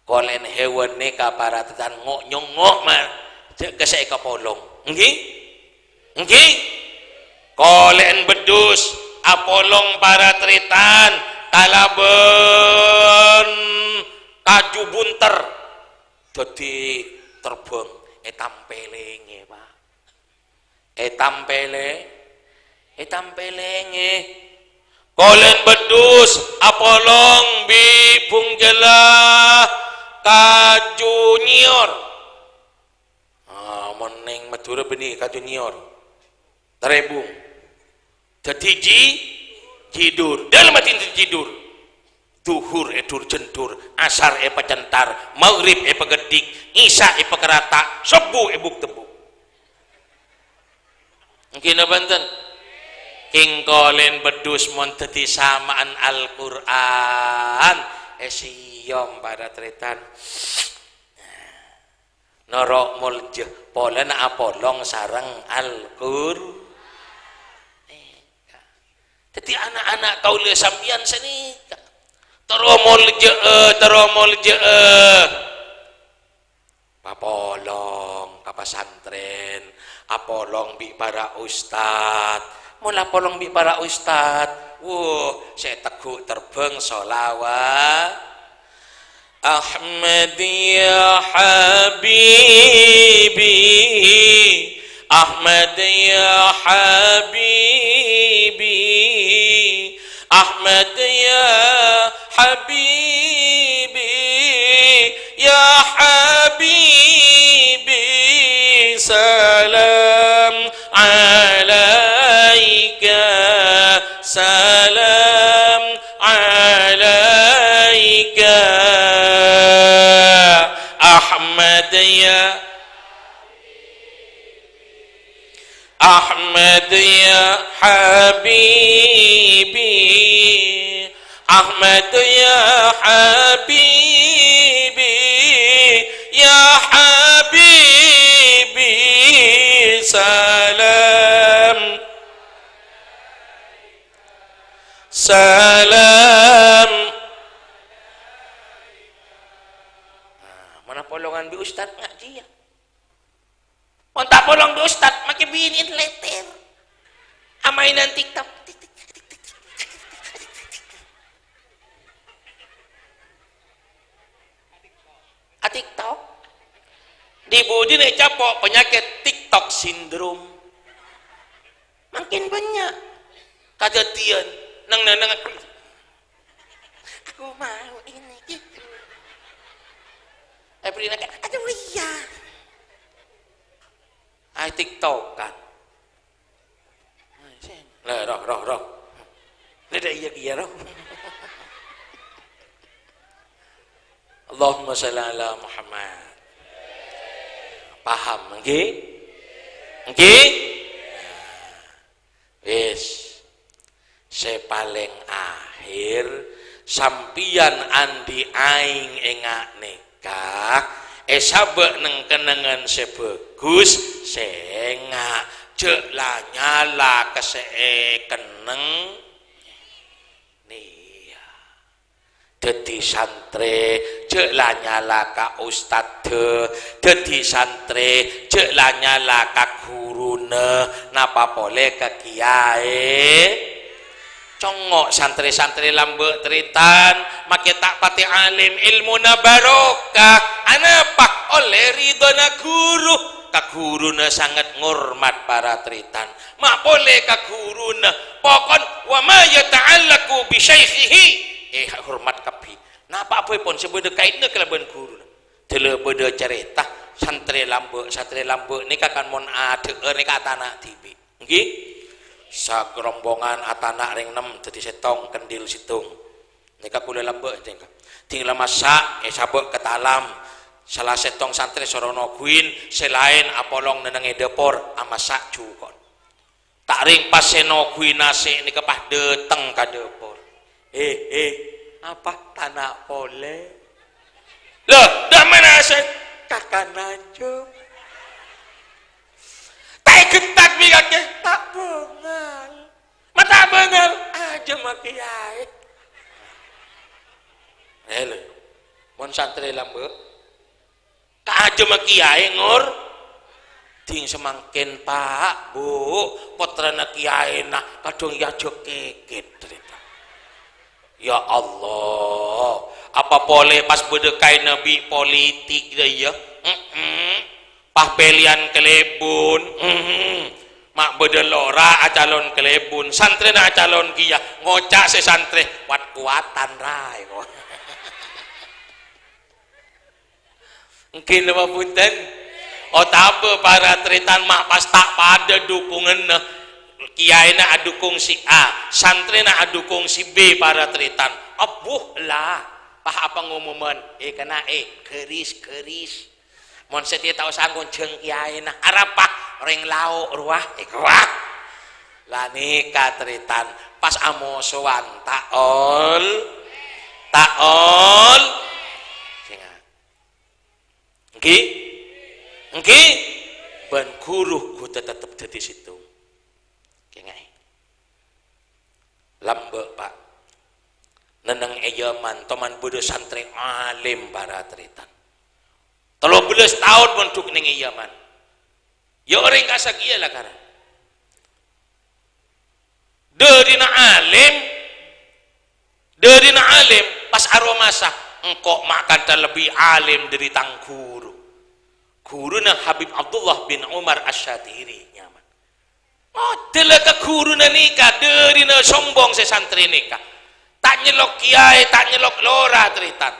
Kolèn hèwan nèka para tarètan ngo'-nyongngo' ma-, jâ-, ka sè èkapolong. Èngghi? Èngghi? Kolèn beddhus apolong para tarètan kalabân kaju bunter. Dhâddhi terbhâng ètampèlèngè, Pak. Ètampèlè-, ètampèlèngè. Kolèn beddhus apolong bi' bhunggella kaju nyèyor. Ah, mon neng Madhurâ bânnè kaju nyèyor. Tarèbung. Dhâddhi ji-, jidur. Dâlem ati dhâddhi jidur. Dhuhur èdur-jendhur, asar èpacenthar, maghrib èpageddhik, isya èpakarata, subuh èbuk-tebbuk. Èngghi napa bhunten? Kèng kolèn beddhus mon dhâddhi sama'an Al-Qur'an, èsèyom para tarètan. Noro' moljâ polana apolong sareng Al-Qur-, Dhâddhi, ana'-ana' kaulâ sampèyan sanèka, terro moljâ'â, terro moljâ'â. Papolong ka pasantrèn, apolong bi' para ustad. Mon la apolong bi' para ustad, wuh, sè ètegghu' terbhâng sholawat. Ahmad ya habibi, Ahmad ya habibi, Ahmad ya habibi, ya habibi, salam alaika, salam alaika, Ahmad ya, Ahmad ya habibi, Ahmad ya habibi, ya habibi, salam. Salam. Nah, mon apolongan bi' ustad ngajiyâ. Mon ta' apolong bi' ustad, makè binè'en lètèr. Amaènan TikTok. A-TikTok. Di-budina ècapo' panyakèt TikTok syndrome. Makin banyak kadhâddhiyân. Neng-, neng-, neng-, aku mau ini, gitu. Ebrina kan, "Aduh, iya." Ai, TikTokan. Lah, roh, roh, roh. Lah, dah iya, iya, roh. Allahumma shalli ala Muhammad. Paham, ngghi? Ngghi? Wis. Sè palèng akhèr, sampèyan andi' aèng enga' nèka, èsabâ' neng-kennengngan sè bhâghus, sè enga', jhâ' la nyala ka sè èkenneng. Nèya. Dhâddhi santrè, Jhâ' la nyala ka ustadda, dhâddhi santrè, jhâ' la nyala ka ghuruna, napa polè ka kiyaè. Congngo' santrè-santrè lambâ' tarètan, makè ta' patè alim, èlmona barokah. Anapa? Ollè ridhâna ghuru. Ka ghuruna sanget ngormat para tarètan. Ma' polè ka ghuruna. Pokon, "Wa ma yata'allaqu bi syaikhihi." Eh, hormat kabbhi. Napa bhâi pon sè bâdâ kaènna kalabân ghuruna? Dâlâ bâdâ carèta, santrè lambâ', santrè lambâ' nèka kan mon adhâ'â nèka atana' dhibi'. Ènggi? Sagerombongan atana' rèng nem dhâddhi sèttong, kendhil sèttong. Nèka kaulâ lambâ' nèka. Dhing la massa', èsabâ' ka talam. Sala sèttong santrè soro noghuin, sè laèn apolong nennengngè dâpor, amassa' jhuko'en. Ta' rèng pas sè noghuwi nasè' nèka pas dâteng ka dâpor. "Eh, eh, apa tana' polè?" "Loh, dâ' mana sè?" "Kakan ajâm." "Ta' ègentak bi' kakè?" "Ta' bângal." "Ma' ta' bângal?" "Ajâmma kiyaè." Eh, lho. Mon santrè lambâ'. Ka ajâmma kiyaè ngor. Dhing samangkèn, Pa', Bu', pottrana kiyaèna kadhâng èajhâk kèkèt, tarètan. Ya Allah, apa polè pas bâdâ kaènna bi' politik, dâ' iyâ? He'em. Pas pèlèyan kalèbun. He'em. Ma' bâdâ lora acalon kalèbun, santrèna acalon kèya. Ngoca' sè santrè, "Wat-kowatan, raè." Ènggi napa bhunten? Otabâ para tarètan ma' pas ta' padâ dhukunganna. Kiyaèna adhukung si A, santrèna adhukung si B para tarètan. Abbhu la, pas apangumuman, eh, kenna'è, garis-garis. Mon satèya ta' osa ngonjhâng kiyaèna, arapa? Orèng lao' rowa, eh, rowa. La nèka tarètan, pas amosowan, ta' ol-, ta' ol-, sènga'. Ènggi? Ènggi? Bân ghuru kodhu tetep dhâddhi sèttong. Kèngè'è. Lambâ', Pa'. Nenneng è Yaman, toman bâdâ santrè alim para tarètan. Tello bellâs taon mondhuk neng è Yaman. Ya orèng ka'issa' kèya la karè. Dârina alim, dârina alim, pas aromasa, "Engko' ma' kantha lebbi alim dâri tang ghuru." Ghuruna Habib Abdullah bin Umar Asy-Syatiri nyamana. Modella ka ghuruna nèka, dârina sombong sè santrè nèka. Ta' nyellok kiyaè, ta' nyellok lora, tarètan.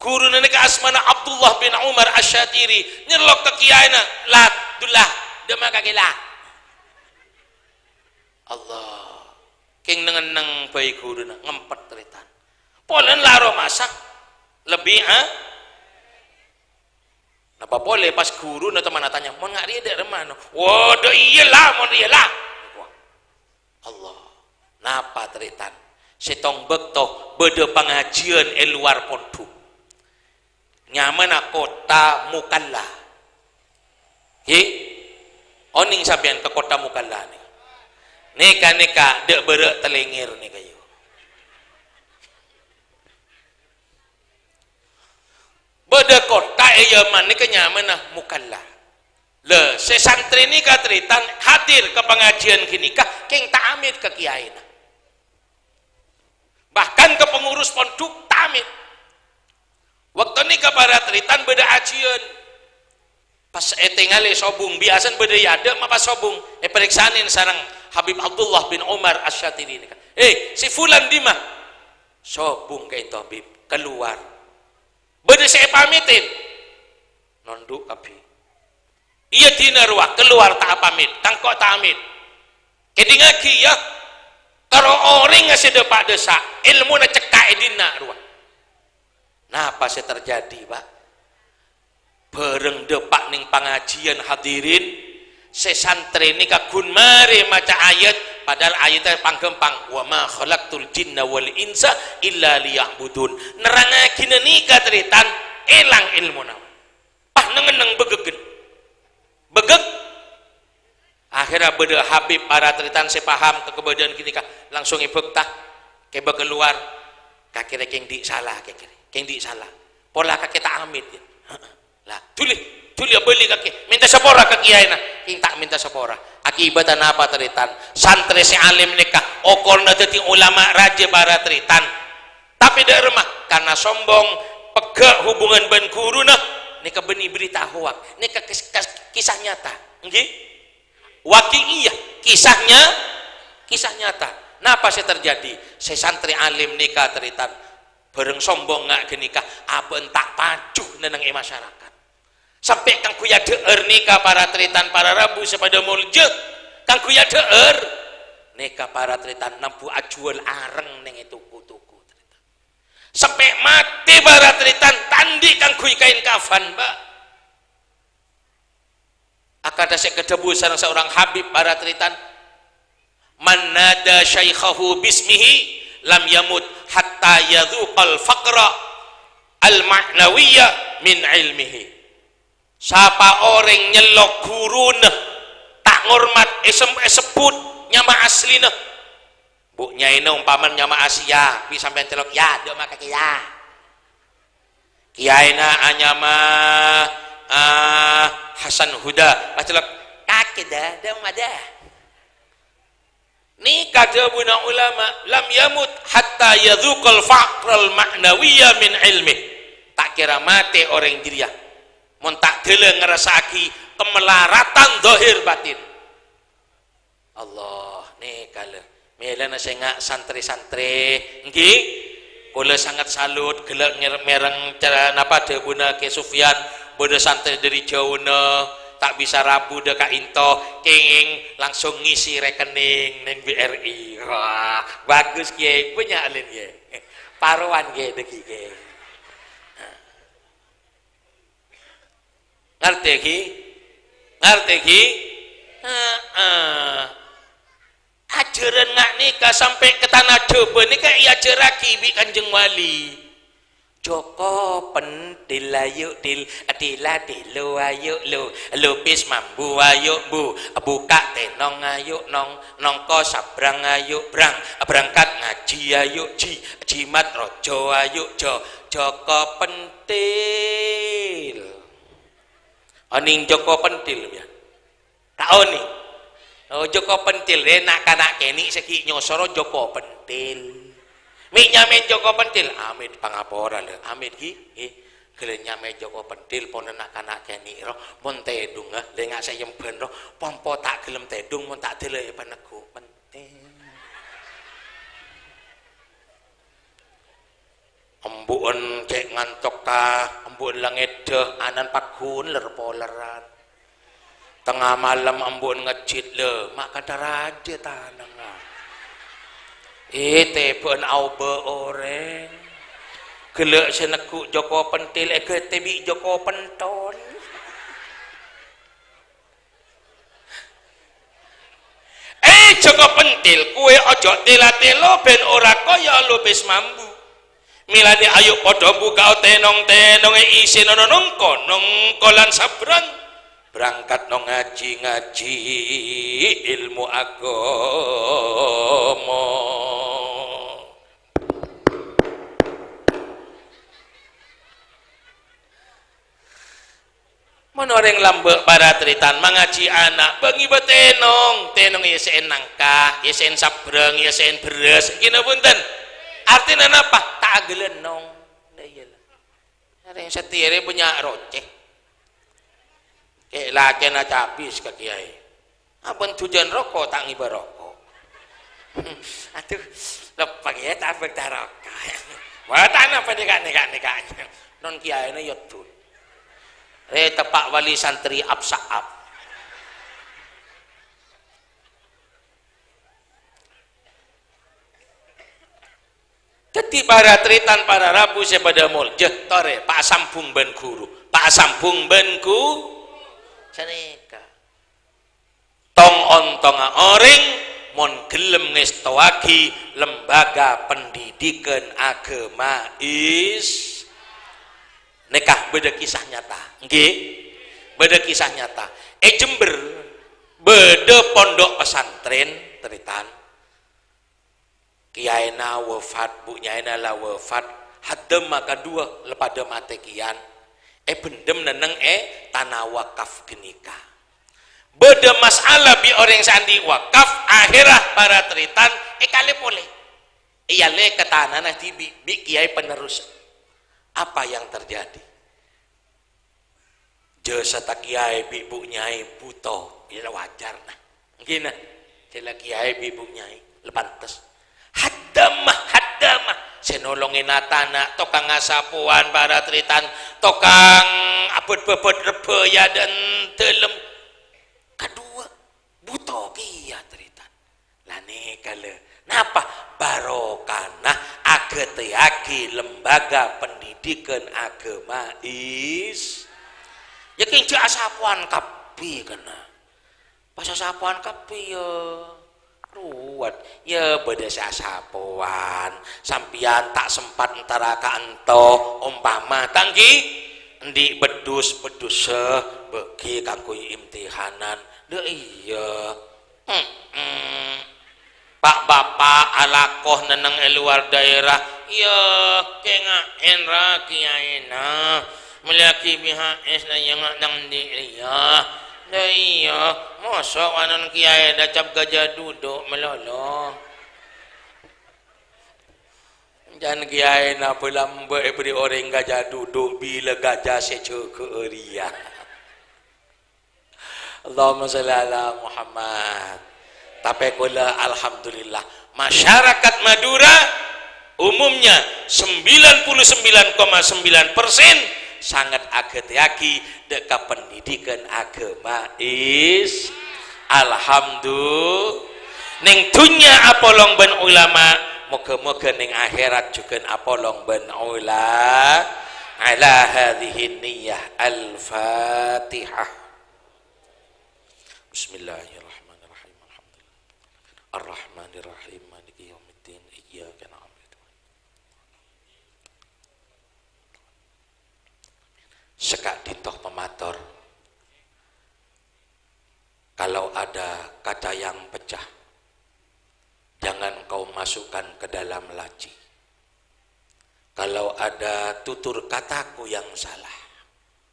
Ghuruna nèka asmana Abdullah bin Umar Asy-Syatiri, nyellok ka kiyaèna, "La, Dullah, dâ' emma kakè la." Allah. Kèng neng-enneng bhâi ghuruna, ngempet tarètan. Polana la aromasa, lebbi, ha? Napa polè pas ghuruna toman atanya, "Mon nga' rèya dâ' remma, no?" "Wo, dâ' iyâ la, mon rèya la." Allah. Napa, tarètan? Sèttong bâkto bâdâ pangajiyân è lowar pondhuk. Nyamana Kotta Mukalla. Ghi? Onèng sampèyan ka Kotta Mukalla nèka? Nèka-nèka dâ' bârâ' talèngèr nèka, yâ. Bâdâ kotta è Yaman nèka nyamana Mukalla. Lha, sè santrè nèka tarètan hadir ka pangajiyân ghânèka, kèng ta' amèt ka kiyaèna. Bahkan ka pengurus pondhuk ta' amèt. Bâkto nèka para tarètan bâdâ ajiyân. Pas ètengalè sobung, biyasana bâdâ è adâ', ma' pas sobung, èparèksanè sareng Habib Abdullah bin Umar Asy-Syatiri nèka. "Eh, si Fulan dimma?" "Sobung ka'dinto, Bib, kalowar." "Bâdâ sè èpamètè?" "Nondhu' kabbhi." "Iyâ, dinna rowa, kalowar ta' apamèt, tangko' ta' amèt." Kèdingngaghi, yâ, karo orèngnga sè dâpa' dâ'-essa', èlmona cekka' è dinna' rowa. Napa sè terjadi, Pa'? Bârâng dâpa' neng pangajiyân, hadirin, sè santrè nèka ghun marè maca ayat, padahal ayatta pangghâmpang, "Wa ma khalaqtul jinna wal insa illa liya'budun." Nerrangngaghi nèka, tarètan, èlang èlmona. Pas neng-enneng bâgâgghân. Bâgâg. Akhèrra bâdâ Habib para tarètan sè paham ka kabâdâ'ân ghânèka, langsung èbhâkta, kèbâ kalowar, kakèrè kèng andi' sala kakèrè. Kèng dhi' sala. Pola kakè ta' amit, ya. Lah, dhuli, dhuli abâli kakè. Mènta sapora ka kiyaèna. Kèng ta' mènta sapora. Akibatta napa, tarètan? Santrè sè alim nèka okorna dhâddhi ulama rajâ, para tarètan. Tapè dâ' remma, karna sombong, pegghâ' hubungan bân ghuruna, nèka bânnè berita hoaks. Nèka kes-, kes-, kisah nyata. Ngghi? Waqi'iyah, kisahnya, kisah nyata. Napa sè terjadi? Sè santrè alim nèka, tarètan, bhâreng sombong nga' ghânèka, abâ'na ta' paju nèng è masyarakat. Sampè' kaangghuy adhâ'âr nèka, para tarètan, para rabu sè padâ molja, kaangghuy adhâ'âr nèka, para tarètan, nambu ajhuwâl areng nèng è toko-toko, tarètan. Sampè' matè, para tarètan, ta' andi' kaangghuy kaèn kafan, Pak. Akadha sè èdhâbu sareng saorang habib, para tarètan, "Man nada syaikhahu bismihi lam yamut hatta yadzuqal faqra al-ma'nawiyya min ilmihi." Sapa orèng nyellok ghuruna, ta' ngormat, èsem-, èsebbhut nyama aslina. Bu' nyaèna ompamana nyama Asia, bi' sampèyan cellok, "Ya, dâ' ma' kakè, ya." Kiyaèna anyama, ah, Hasan Huda. Pas cellok, "Kakè, dâ', dâ' ma', dâ'." Nèka dhâbuna ulama, "Lam yamut hatta yadzuqal faqral ma'nawiyya min ilmih." Ta' kèra matè orèng jârèya, mon ta' dâlâ ngarassa'aghi kamelaratan zahir batin. Allah, nèka lho. Mèlana sènga' santrè-santrè, ngghi? Kaulâ sanget salut, ghellâ' nger-, mèreng cara napa dhâbuna Kè Sufyan, bâdâ santrè dâri jhâuna, ta' bisa rabu dâ' ka'ènto, kèngèng langsung ngisi rekening nèng B R I. Wah, bagus, Kè. Bânnya' alèn, Kè. Parowan, Kè, dâggi', Kè. Ngartè, ghi? Ngartè, ghi? Heeh. Ajhârân nga' nèka sampè' ka tana Jhâbâ nèka èajhârraghi bi' Kanjeng Wali. Joko Pentil, ayo, Til, adila, dilo, ayo, lo, lupis mambu, ayo, bu, buka tenong, ayo, nong, nongko sabrang, ayo, brang, berangkat ngaji, ayo, ji, jimat rojo, ayo, jo, Joko Pentil. Onèng Joko Pentil, ya? Ta' onèng? Oh, Joko Pentil, eh, na'-kana' kènè' sè ghi' nyosoro Joko Pentil. Mè' nyamè Joko Pentil, amit pangapora, lho, amit, ghi, eh. Ghellâ' nyamè Joko Pentil, pon na'-kana' kènè' ro, mon tèdhungnga, lè nga' sè èyembhân ro, pon po' ta' ghellem tèdhung, mon ta' dâlâ èpaneggu' Pentil. Embu'en cè' ngantok, ta, embu'en la ngèdhâ, anan paggun ler-poleran. Tengnga malem embu'en ngejjit, lè, ma' kantha rajâ tanangnga. Eh, tèbâ'ân aobâ orèng. Ghellâ' sè neggu' Joko Pentil, èghâtè bi' Joko Pentol. Eh, Joko Pentil, kowè ojo tèla-tèlo bân ora koya lupis mambu. Mèlana ayo padâ buka'o tenong-tenong è isèna nongko, nongko lan sabrang. Berangkat nong ngaji-ngaji ilmu agama. Mon orèng lambâ' para tarètan mangajhi ana', bâ' ngibâ tenong, tenong èyèsè'è nangka, èyèsè'è sabrang, èyèsè'è bherrâs, ènggi napa bhunten? Artèna napa? Ta' aghâlânnong. Lah iyâ, la. Orèng satèya rè bânnya' rocè. Kè-, lakèna cabis ka kèyaè. Ampon dhujân roko', ta' ngibâ roko'. Aduh, leppeng ya, ta' abhâkta roko'. Wah, ta' napa nèka, nèka, nèka. Non kiyaèna ya dhul. Rè teppa' wali santri ap-sa'ap. Dhâddhi, para tarètan, para rabu sè padâ molja, torè, pasambhung bân ghuru. Pasambhung bân ghu-, sanèka. Tong-ontongnga orèng mon ghellem ngèstowaghi lembaga pendidikan agama Is-, nèka bâdâ kisah nyata, ngghi? Bâdâ kisah nyata. È Jember, bâdâ pondok pesantren, tarètan. Kiyaèna wafat, bu nyaèna la wafat, Haddamma kaduwâ la padâ matè kèyan. Èbhendhem nenneng è tana wakaf ghânèka. Bâdâ masalah bi' orèng sè andi' wakaf, akhèrra para tarètan èkalè polè. Èyalè ka tanana dhibi' bi' kèyaè penerus. Apa yang terjadi? Jhâ' sè ta' kèyaè bi' bu' nyai buto, ya la wajar, nah. Èngghi, nah. Jhâ' la kèyaè bi' bu' nyai, la pantes. Haddamma, haddamma. Sè nolongè na-tana, tokang asapowan, para tarètan, tokang abât-bâbât rebbhâ è adâ'na dâlem. Kaduwâ, buto kèya, tarètan. La nèka, lè. Napa? Barokana aghâtèyaghi lembaga pendidikan agama Is-, ya, kèng jhâ' asapowan kabbhi, kèna. Pas asapowan kabbhi, ya, ruwet. Ya, bâdâ sè asapowan. Sampèyan ta' sempat entara ka'anto, ompama, ta' èngghi? Andi' beddhus, beddhussa, bâghi kaangghuy imtihanan. Lha, iyâ. Mm-mm. Pa'-bapa' alako nenneng è luar daerah, ya, kènga'è ra kèyaèna. Mellèyaghi B H S na, ya, nga' neng andi' rèya. Lha iyâ, mosok anon kèyaè dâcap gajah duduk malolo. Jhân kèyaèna bâlâmbâ èbâri orèng gajah duduk, bilâ gajah sè jâgâ'â rèya. Allahumma shalli ala Muhammad. Tapè kaulâ, alhamdulillah, masyarakat Madura umumnya sembilan puluh sembilan koma sembilan persen sanget aghâtèyaghi dâ' ka pendidikan agama Is-, alhamdulillah. Neng dhunnya apolong bân ulama, moghâ-moghâ neng akhèrat jhughân apolong bân ula-, ala hadhihi niyyah. Al-Fatihah. Bismillahirrahmanirrahim. Alhamdulillah. Ar-Rahmanirrahim. Maliki yaumiddin. Iyyaka na'budu. Sè ka'dinto pamator. Kalau ada kaca yang pecah, jangan kau masukkan ke dalam laci. Kalau ada tutur kataku yang salah,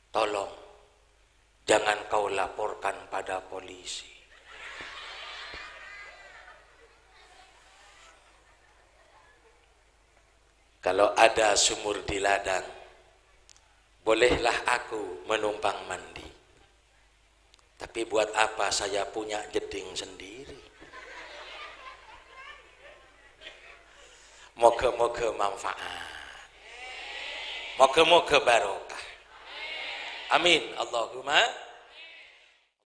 tolong jangan kau laporkan pada polisi. Kalau ada sumur di ladang, bolehlah aku menumpang mandi. Tapi buat apa saya punya jeding sendiri? Moga-moga manfaat. Moga-moga barokah. Amin. Allahumma.